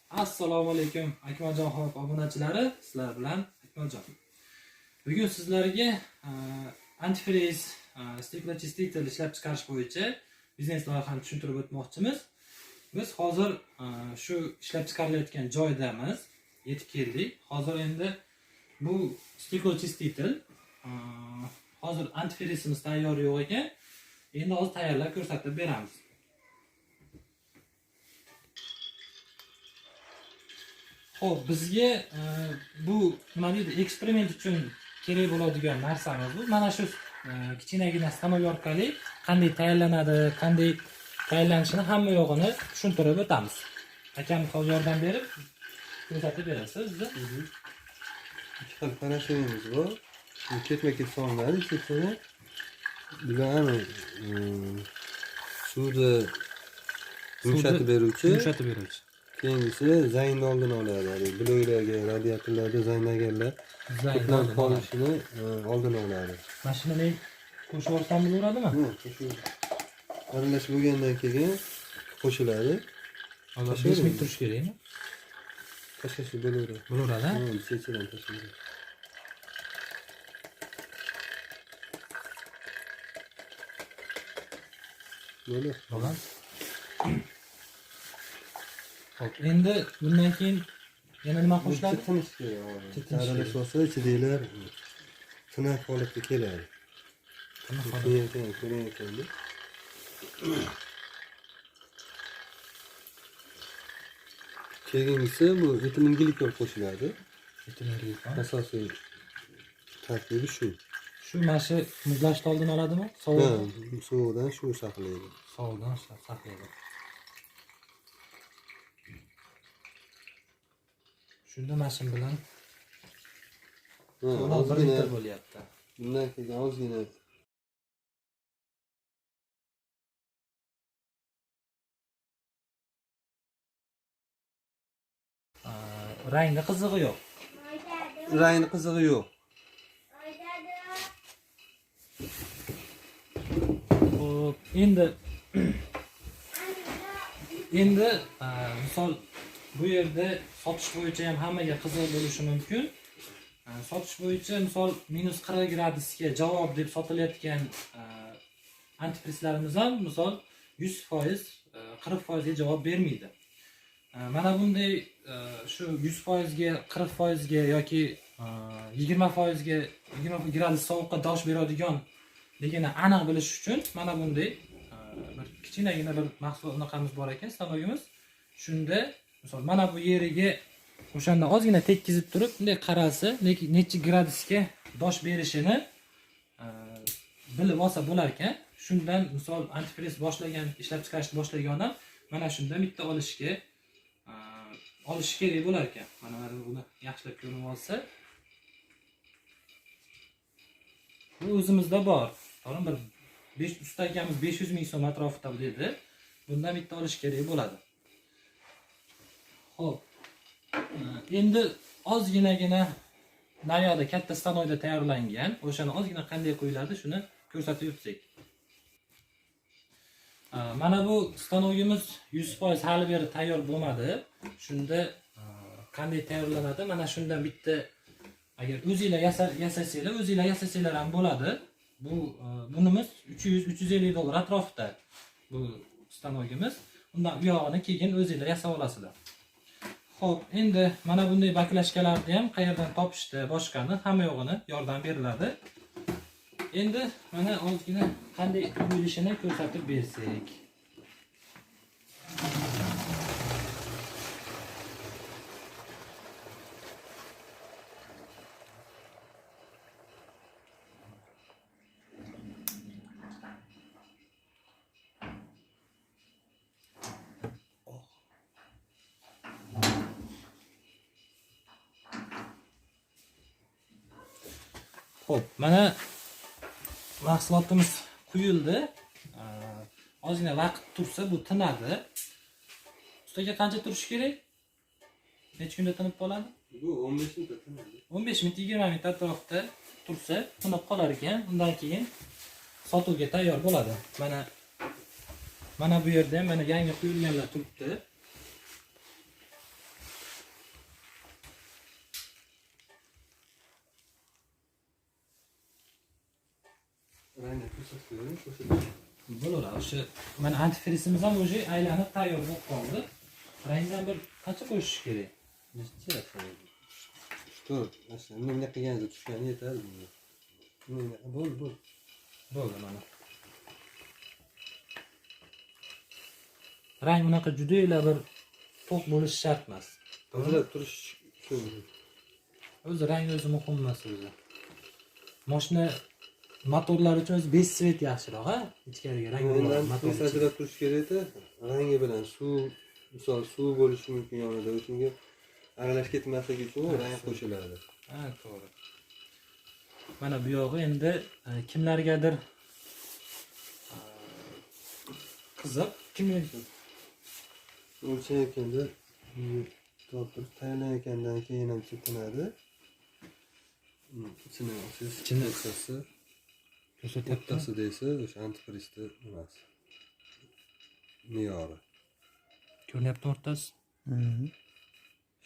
Assalomu alaykum Akmaljon Hop obunachilari, sizlar bilan Akmaljon. Bugun sizlarga antifriz, стеклоочиститель ishlab chiqarish bo'yicha biznes loyihani tushuntirib o'tmoqchimiz. Biz hozir shu ishlab chiqarilayotgan joydamiz, yetib keldik. Hozir endi bu стеклоочиститель, hozir antifrizimiz tayyor yo'q ekan. Endi hozir tayyorlab ko'rsatib beramiz. Xo'p, bizga bu nima deydi, eksperiment uchun kerak bo'ladigan narsamiz bu. Mana shu kichkinagina stanok orqali qanday tayyorlanadi, qanday tayyorlanishini hamma yo'g'ini tushuntirib o'tamiz. Akam hozir yordam berib ko'rsatib berasiz bizga. Ikki xil порошок imiz bor. Bu ketma-ket solinadi, ikkisini bular suvni yumshatib beruvchi, Yumshatib beruvchi. Keyingisi zaynni oldini oladi. Ya'ni bloylarga, radiatorlarda zanglaganlar Zayn to'planib oldini oladi. qolishini oldini oladi. Mana shuni men qo'shib yuborsam bo'laveradimi? Shu aralashib bo'lgandan keyin qo'shiladi. Hozir 5 minut turish kerakmi? Tashlashi bo'laveradi. Bo'laveradi. Ha, sechidan tashlaydi. Bo'ldi. Bo'ladi. Xo'p, endi bundan keyin yana nima qo'shiladi? Tinish kerak. Tinish kerak. Aralashib olsa ichidagilar tiniq holatga keladi. Tiniq holat. Keyin ko'rayotganda. Keyingisi bu etilenglikol qo'shiladi. Etilenglikol. Asosiy tarkibi shu. Shu mana shu muzlashni oldini oladimi? Ha, Sovuq. sovuqdan shu saqlaydi. Sovuqdan saqlaydi. Shunda mana shu bilan Ha, to'la bir ozgina litr bo'lyapti. Bundan keyin ozgina Rangni qizig'i yo'q. Rangni qizig'i yo'q. Xo'p, endi misol bu yerda sotish bo'yicha ham hammaga qiziq bo'lishi mumkin. Sotish bo'yicha misol minus 40 gradusga javob deb sotilayotgan antifrizlarimiz ham misol 100%, 40%ga javob bermaydi. Mana bunday shu 100%ga, 40%ga yoki 20%ga, 20 gradus sovuqqa dosh beradigan ligini aniq bilish uchun mana bunday bir kichkinagina bir mahsulot unaqamiz bor ekan, stanogimiz. Shunda misol mana bu yeriga o'shanda ozgina tekkizib turib bunday qaralsa, necha gradusga dosh berishini bilib olsa bo'lar ekan. Shundan misol antifriz boshlagan, ishlab chiqarishni boshlagan odam mana shundan bitta olishi kerak bo'lar ekan. Mana buni yaxshilab ko'rib olsa. Bu o'zimizda bor. To'g'rimi? Bir besh usta akamiz 500 ming so'm atrofida dedi. Bundan bitta olish kerak bo'ladi. Xo'p. Endi ozginagina naryoqda katta stanokda tayyorlangan, o'shani ozgina qanday qo'yiladi, shuni ko'rsatib o'tsak. Mana bu stanogimiz 100% hali beri tayyor bo'lmadi. Shunda qanday tayyorlanadi? Mana shundan bitta agar o'zinglar yasasanglar, o'zinglar yasasanglar ham bo'ladi. Bu bunimiz uch yuz, uch yuz ellik dollar atrofida bu stanogimiz. Undan u yog'ini keyin o'zinglar yasab olasizlar. Xo'p, endi mana bunday baklashkalarni ham qayerdan topishdi, boshqani hamma yo'g'ini yordam beriladi. Endi mana ozgina qanday quyilishini ko'rsatib bersak. Xo'p, mana mahsulotimiz quyildi. Ozgina vaqt tursa bu tinadi. Ustaga qancha turishi kerak? Necha kunda tinib qoladi? Bu 15 minutda tinadi. 15 minut, 20 minut atrofida tursa tinib qolar ekan. Undan keyin sotuvga tayyor bo'ladi. Mana bu yerda ham mana yangi quyilganlar turibdi. Rangni ko'rsatib bering, ko'rsatib. Bo'laveradi. O'sha mana antifrizimiz ham уже aylanib tayyor bo'lib qoldi. Rangdan bir qancha qo'shish kerak? Necha? 3-4, mana bunday qilganingizda tushgani yetadi bunga. Bunday bo'ldi, bo'ldi. Bo'ldi mana. Rang unaqa judayla bir to'q bo'lishi shart emas. Tozalab turish uchun. O'zi rang o'zi muhim emas o'zi. Mashina motorlar uchun o'zi 5 svet yaxshiroq, ha? Ichkariga rang Endi motor. Ajrab turish kerakda, rangi bilan suv, misol suv bo'lishi mumkin yonida, o'shanga aralash ketmasligi uchun rang qo'shiladi. Ha, to'g'ri. Mana bu yog'i endi kimlargadir qiziq, kim o'lchayotganda tortib tayyorlanayotgandan keyin ham chekinadi. Ichini olsangiz, Ichini ko'rsatsa, ko'rsatyapti. o'rtasida esa o'sha antifrizni nimasi? Me'yori. Ko'rinyapti o'rtasi.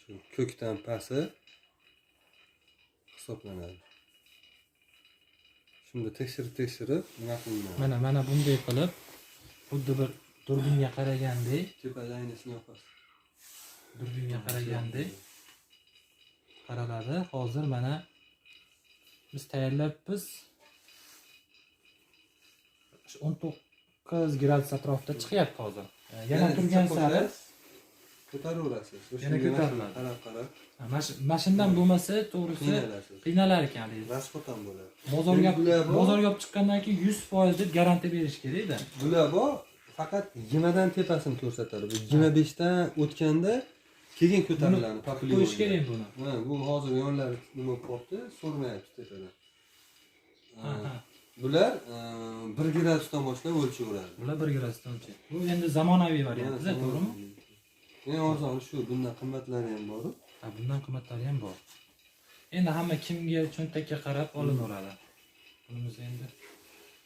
Shu ko'kdan pasti hisoblanadi. Shunda tekshirib nima qilinadi? Mana bunday qilib xuddi bir durbinga qaragandek, tepada aynasini yopasiz. Durbinga qaragandek qaraladi. Hozir mana biz tayyorlabmiz. Shu 19 gradus atrofida chiqyapti hozir. Yana turgan sari ko'taraverasiz. Yana ko'tariladi. Qarab qarab. Mana shundan bo'lmasa to'g'risi qiynalar ekan. Rasxod ham bo'ladi. Bozorga olib chiqqandan keyin 100% deb garantiya berish kerak-da. Bular bor, faqat 20 dan tepasini ko'rsatadi. Bu 25 dan o'tganda keyin ko'tariladi. Qo'yish kerak buni. Ha, bu hozir yonlari nima bo'libdi, so'rmayapti tepadan. Bular 1 gradusdan boshlab o'lchayveradi. Bular 1 gradusdan o'lchaydi. Bu endi zamonaviy variant, to'g'rimi? Eng arzoni shu, bundan qimmatlari ham bor. Ha, bundan qimmatlari ham bor. Endi hamma kimga cho'ntakka qarab olinaveradi. Bunimiz endi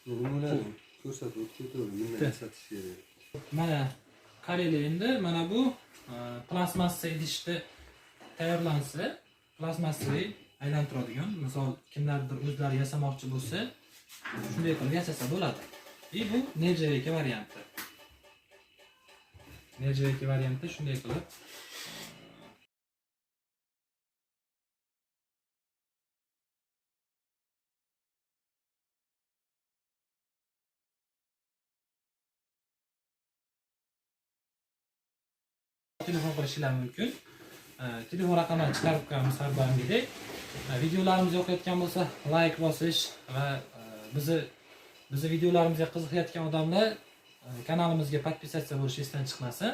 nimalarni ko'rsatib o'tib ketaveradi, bundan satish kerak. Mana qaranglar endi, mana bu plastmassa idishda tayyorlansa, plastmassaga aylantiradigan, misol kimlardir o'zlari yasamoqchi bo'lsa, shunday qilib yasasa bo'ladi. И bu nerjaveyka varianti. Nerjaveyka varianti shunday qilib telefon qilishinglar mumkin. Telefon raqamini chiqarib qo'yamiz har doimgidek. Videolarimiz yoqayotgan bo'lsa, like bosish va bizni videolarimizga qiziqayotgan odamlar kanalimizga podpisatsiya bo'lish esdan chiqmasin.